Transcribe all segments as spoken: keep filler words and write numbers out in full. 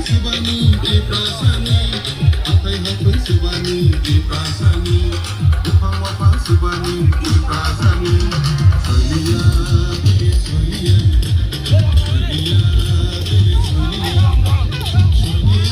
Subani Tiprasani, hathai hathai Subani Tiprasani, buphang waphang Subani Tiprasani. Soiliya, soiliya, soiliya, soiliya, soiliya, soiliya.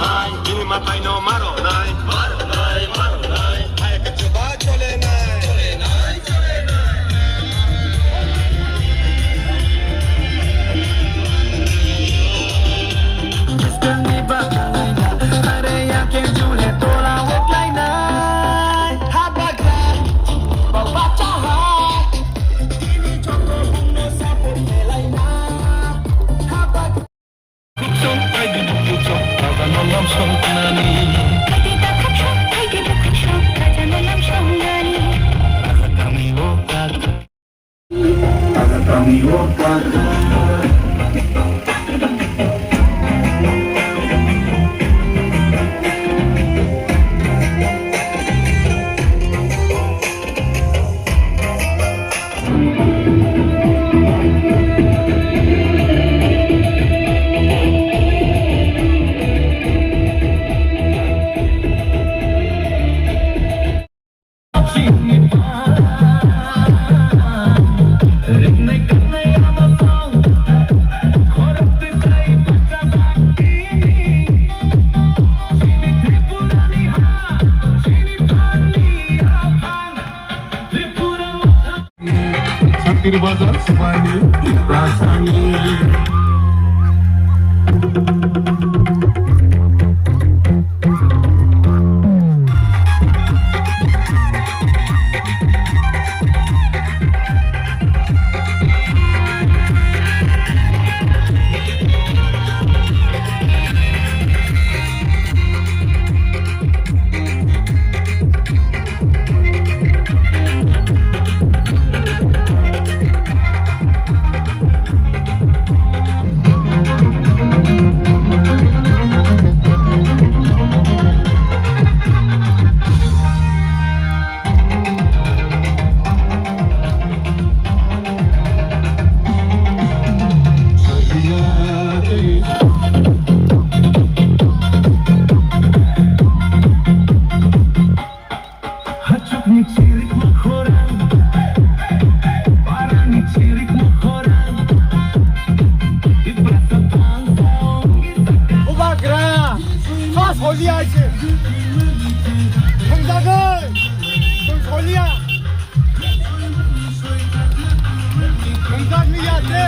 Nai, bini matai no maro nai, maro nai, maro nai. Hai kachuba chole nai, chole nai, chole nai. Sakir Bazar Subani Tiprasani. Hachukni chirik mokhorang, parani chirik mokhorang. Bubagra, first holi aise. Thangjago, first holi a. Thangjakliya se.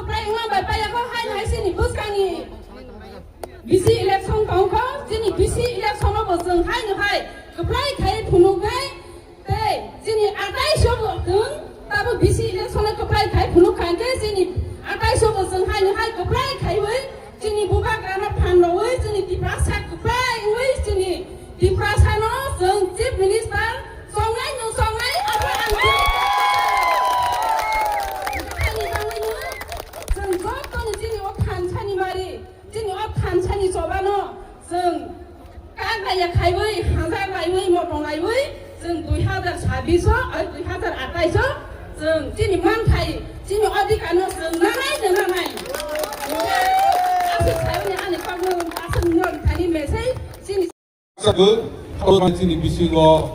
Kwplai wngma bai paiya kho, haino hai chini bwskangni B C election tong kho, chini B C election o bo chwng haino hai kwplai khai phunuknai, tei chini atai sobo chwng tabuk B C election o kwplai khai phunuk kha hwnkhe chini atai sobo chwng haino hai kwplai khaiwi chini bubagrano phan rwui chini Tiprasa kwplai wngwi chini Tiprasano chwng Chief Minister chongnai, nwng chongnai, abo ang ani bangwino chwng jotono chini o thansani mari, chini o thansani chobano chwng kak laiya khaiwi, hajar laiwi, motong laiwi, chwng dui hajar sabbish o, oi, dui hajar atais o, chwng chini manthai, chini odhikar no chwng nanai, nanai. Aswk saiwi ani kokno aswk nwng thani message, chini Sago, chini bisingo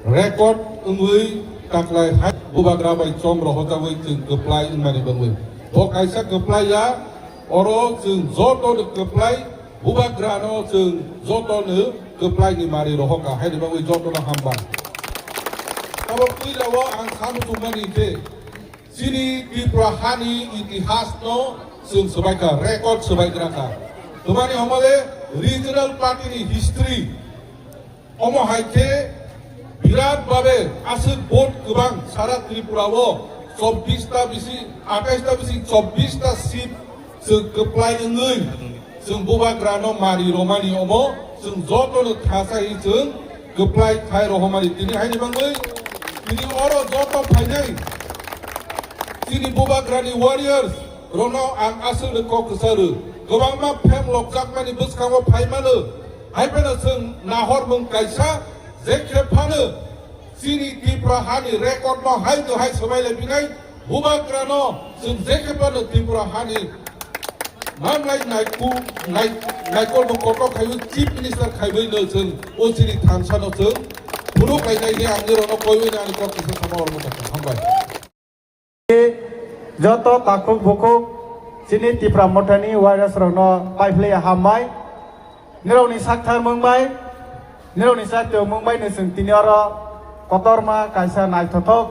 record wngwi taklai hai bubagra bai chom rohorjagwi chwng kwplai wngmani bagwi. Bo kaisa kwplai ya, oro chwng jotono kwplai, bubagrano chwng jotono kwplaini mari rohorkha, haini bagwi jotono hambai. Abo puila o ang sanu chumani khe, Chini Tripura hani itihas no chwng swbaikha, record swbaigra kha. Twmani hwnmale regional party ni history. Omo hai khe birat babe aswk vote kwbang sara Tripura o chobbish ta bisi, atais ta bisi chobbish ta seat chwng kwplai wngwi chwng bubagrano mari romani omo chwng jotono thasa hi chwng kwplai khai rohormani tini haini bangwi tini oro joto phainai chini bubagrani warriors rono ang aswkni kok kwsa rw kwbangma pheng lokjakmani bwskango phaimano hai phano chwng nahormung kaisa je khe phano Chini Tripura hani record no hai to hai swbai lai binai bubagra no chwng je khe phano Tripura hani manlai naiku nai naikol no kotor khai chief minister khai bai no chwng o chini thansa no chwng phuru khai nai he ang ni rono koi bai ani kok kisa sama ormo ta hambai. Joto takhuk bukhuk chini Tipra Mothani warriors rokno paiphlaiya hambai. Nirokni sakthar mungbai, nirokni sakthar mungbai no chwng tini oro kotorma kaisa naithothok,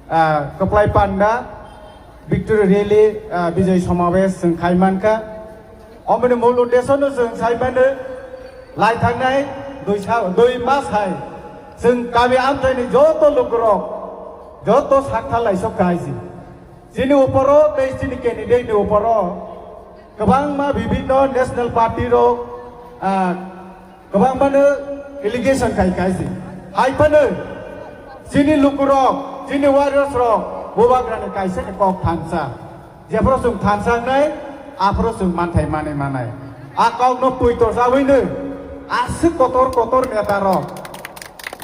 ah, kwplai panda victory rally, ah, bijay somabesh chwng khai mankha. Omoni mul uddesho no chwng sai mano, lai thangnai dui sa-, dui mas hai chwng kami amchaini joto lukurok, joto sakthar laisok kaisi. Chini uporo tei chini candidate ni uporo kwbangma bibinno national party rok, ah, kwbangmano allegation khai kaisi. Hai phano chini lukurok, chini warriors rok bubagrani kaisa khe kok thansa. Jephuru chwng thansa wngnai, aphuru chwng manthai manwi manai. A kokno twi torjawino aswk kotor kotor neta rok,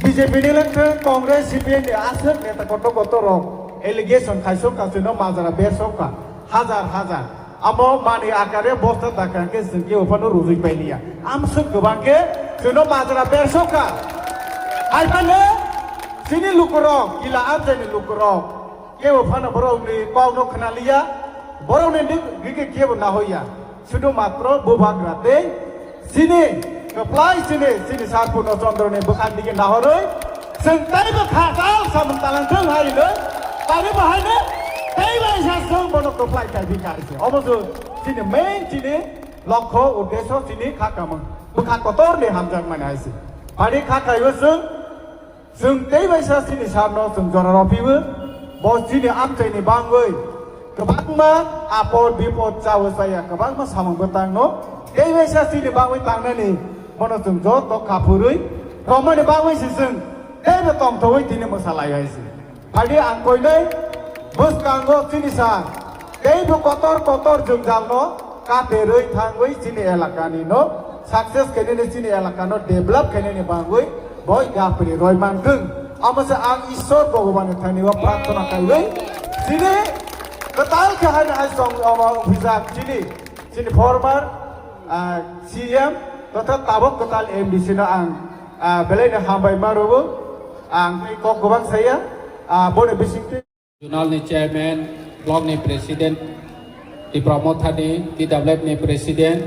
B J P ni le thwng, Congress, C P M ni aswk neta kotor kotor rok allegation khaisok kha, chwngno majra bersok kha, hajar hajar. Amo mani akare bosta dakha khe chwng kebo phano rujui pailiya. Amswk kwbang khe chwngno majra bersok kha. Hai phano chini lukurok, kila amchaini lukurok, kebo phano borokni kokno khna liya, borokni dik-, dike kebo nahoiya. Sudu matro bubagra tei chini kwplai chini, chini Sar Purno Chandra ni bwkhak dike nahorwi chwng teibo kha tal samung talang thung hai hino, tari bo haino teibo isa chwng bono kwplai kai bikha hai se. Omo se chini main chini lokho uddesho chini kha kamung bwkha kotor ni hamjak mani hai se. Phani kha kaibo chwng Chwng tei bai sa chini sarno chwng jora rw phiwi, bo chini amchaini bangwi kwbangma apod bipod chawi chaya, kwbangma samung bwtangno tei bai sa chini bangwi tangnani bono chwng joto kha phurwi romani bangwi se chwng teibo tongthogwi tini mwsa lai hai se. Phadi ang koinai bwskango chini sa teibo kotor kotor jwngjalno katerwi thangwi chini elakani no success khainani, chini elakano develop khainani bangwi boi gapri roi mangthwng. Amo se ang Ishwar Bhagwan ni thani o prarthana kaiwi chini kwtal khe haino hai song omo phijak chini, chini former, ah, C M totha tabok kwtal M D C no ang, ah, belai no hambai ma rwo. Ang tei kok kwbang saya, ah, boni bisingtwi. Zonal ni chairman, block ni president, Tipra Motha ni T W F ni president,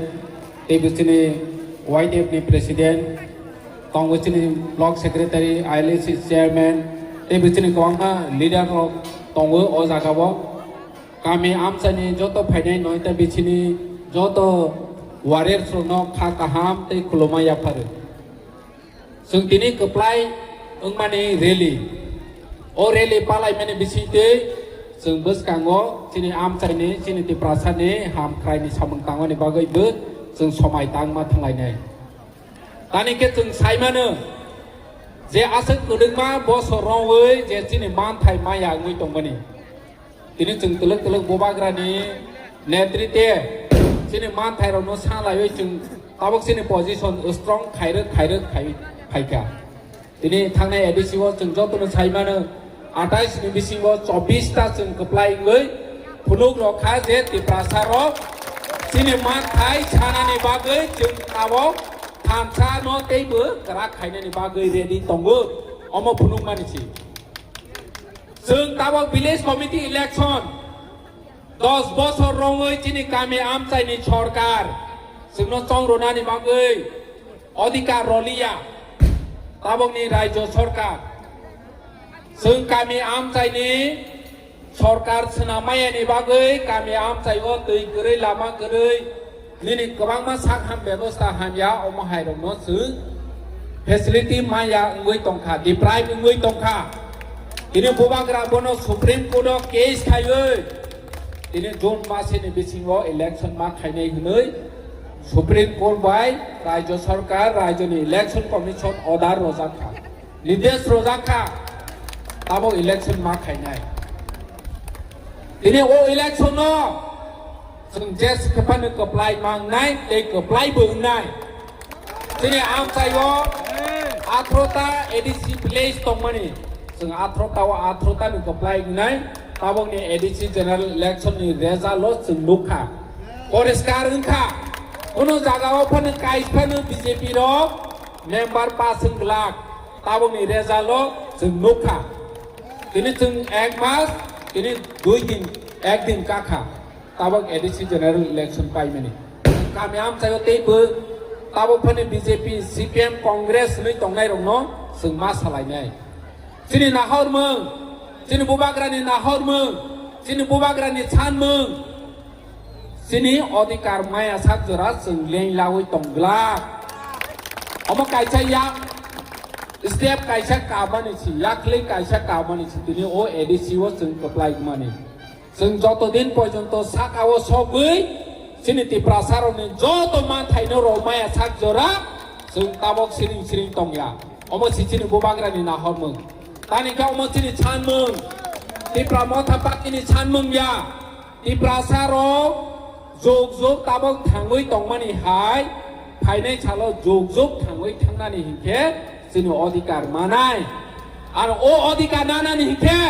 tei bisini Y D F ni president, tongo chini block secretary, I L A C chairman, tei bisini kwbangma leader rok tongo o jaga o. Kami amchaini joto phainai noita bichini joto warriors rokno kha kaham tei khulumma yapharu. Chwng tini kwplai wngmani rally. O rally palaimani bisingtwi chwng bwskango chini amchaini, chini Tiprasani hamkraini samung tangmani bagwi bo chwng somai tangma thanglainai. Tani khe chwng saimano je aswk kwdwkma bosor romwi je chini manthai maya wngwi tongmani. Tini chwng twlwk twlwk bubagrani netritwe chini manthairokno salaiwi chwng tabuk chini position strong khairwk khairwk khai phaikha. Tini thangnai A D C o chwng jotono saimano atais ni bisingo chobbish ta chwng kwplai wngwi phunuk rokha je Tiprasa rok chini manthai sanani bagwi chwng tabuk thansa no teibo kwrak khainani bagwi ready tongo, omo phunukmani si. Chwng tabuk village committee election dos bosor romwi chini kami amchaini sorkar chwngno chongrwnani bagwi odhikar roliya tabukni rajyo sorkar. Chwng kami amchaini sorkar swnam mayani bagwi kami amchaio twi kwrwi, lama kwrwi, nini kwbangma sak ham bebosta hamya, omo hairokno chwng facility maya wngwi tongkha, deprive wngwi tongkha. Tini bubagra bono Supreme Court o case khaiwi tini June masini bisingo election ma khainai hwnwi Supreme Court bai Rajya Sarkar, Rajyani Election Commission order rojakha, nidesh rojakha, tabo election ma khainai. Tini o election no chwng jes khe phano kwplai mangnai tei kwplai bo wngnai. Chini amchaio athrota A D C village tongmani, chwng athrota o athrota ni kwplai wngnai. Tabokni A D C general election ni result o chwng nukha, poriskar wngkha. Kuno jaga o phano kais phano B J P rok member pass wng glak, tabokni result o chwng nukha. Tini chwng ek mas, tini dui din, ek din kakha. Tabok A D C general election paimani. Kami amchaio teibo tabok phani B J P, C P M, Congress hwnwi tongnairokno chwng ma salainai. Chini nahormung, chini bubagrani nahormung, chini bubagrani sanmung, chini odhikar maya sak jora chwng leng lawi tong glak. Omo kaisa yak step kaisa kabani si, yakli kaisa kabani si, tini o A D C o chwng kwplai mani. Chwng joto din porjonto saka o sogwi chini Tiprasa rokni joto manthai no rw maya sak jora chwng tabok siring siring tongya. Omo si chini bubagrani nahormung. Tani khe omo chini sanmung. Tipra Motha Party ni sanmung ya. Tiprasa rok jug jug tabok thangwi tongmani hai phainai salo jug jug thangwi thangnani hinkhe chini odhikar manai. Ar o odhikar nanani hinkhe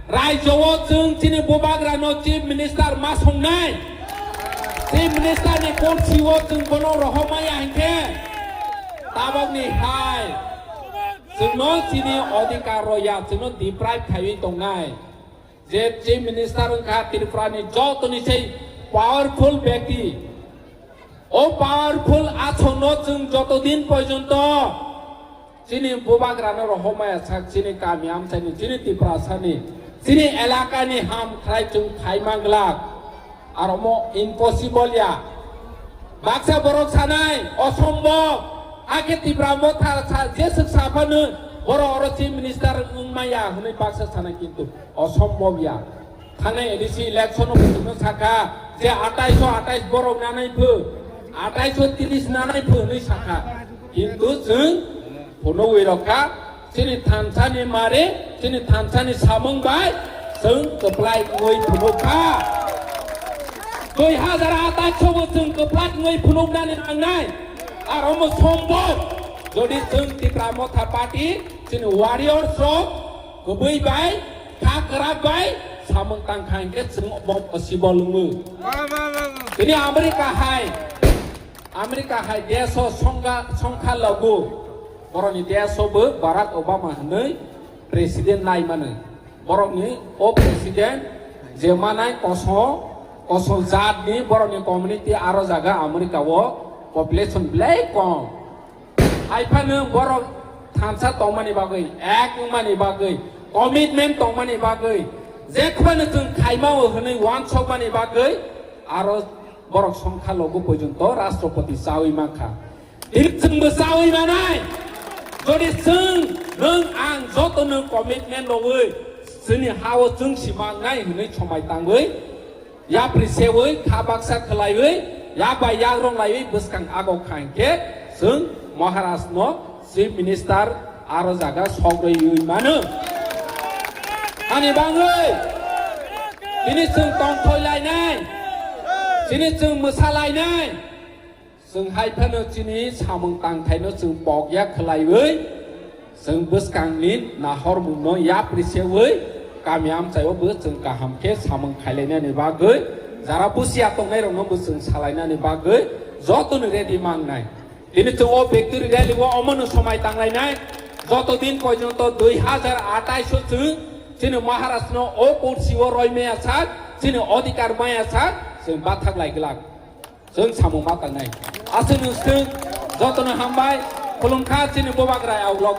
rajyo o chwng chini bubagra no chief minister ma songnai. Chief minister ni kursi o chwng bono rohormaya hinkhe tabok ni hai chwngno chini odhikar roya, chwngno deprive khaiwi tongnai. Je chief minister wngkha Tripura ni joto ni sei powerful bekti. O powerful aswk no chwng joto din porjonto chini bubagra no rohormaya sak chini kami amchai ni, chini Tiprasa ni, chini elaka ni ham khlai chwng khai manglak. Ar omo impossible ya. Baksa borok sanai, osombob. Akhe Tipra Motha sa, jeswk saphano borok oro chief minister wngmaya hwnwi baksa sanai, kintu osombob ya. Thangnai A D C election o bwswkno sakha je atais o atais borok nanai phu, atais o tris nanai phu hwnwi sakha. Kintu chwng phunugwi rokha, chini thansa ni mari, chini thansa ni samung bai chwng kwplai wngwi phunukha. Dui hazar atais o bo chwng kwplai wngwi phunuknani nangnai. Ar omo sombob, jodi chwng Tipra Motha Party, chini warriors rok kwbwi bai, kha kwrak bai samung tangkha hinkhe chwng omo possible wngo. Tini America hai, America hai desh o songkha, songkha lagu, borokni desh o bo Barack Obama hwnwi president nai mano. Borokni o president je manai koso, koso jat ni borokni community aro jaga America o population belai kom. Hai phano borok thansa tongmani bagwi, ek wngmani bagwi, commitment tongmani bagwi, Jekhwlano chwng khaimao hwnwi uansukmani bagwi aro borok songkha logo porjonto Rashtrapati chawi mankha. Tini chwngbo chawi manai. Jodi chwng, nwng, ang joto nwng commitment rogwi chini hao chwng si mangnai hwnwi somai tangwi, yapri sewi, kha baksa khwlaiwi, yak bai yak rong laiwi bwskang agok kha hinkhe chwng Maharaj no Chief Minister aro jaga sogrwi mano. Ani bangwi tini chwng tongthoi lainai, tini chwng mwsa lainai. Chwng hai phano chini samung tangthaino chwng pokya khwlaiwi, chwng bwskangni nahormungno yapri sewi kami amchaio bo chwng kaham khe samung khailainani bagwi, jara busia tongnairokno bo chwng salainani bagwi jotoni ready mangnai. Tini chwng o victory rally o omono somai tanglainai. Joto din porjonto dui hazar atais o chwng chini Maharaj no o kursi o roi maya sak, chini odhikar maya sak, chwng bathak lai glak. Chwng samung ma tangnai. Aswk nwng swng jotono hambai, khulumkha chini Bubagrai Aulok.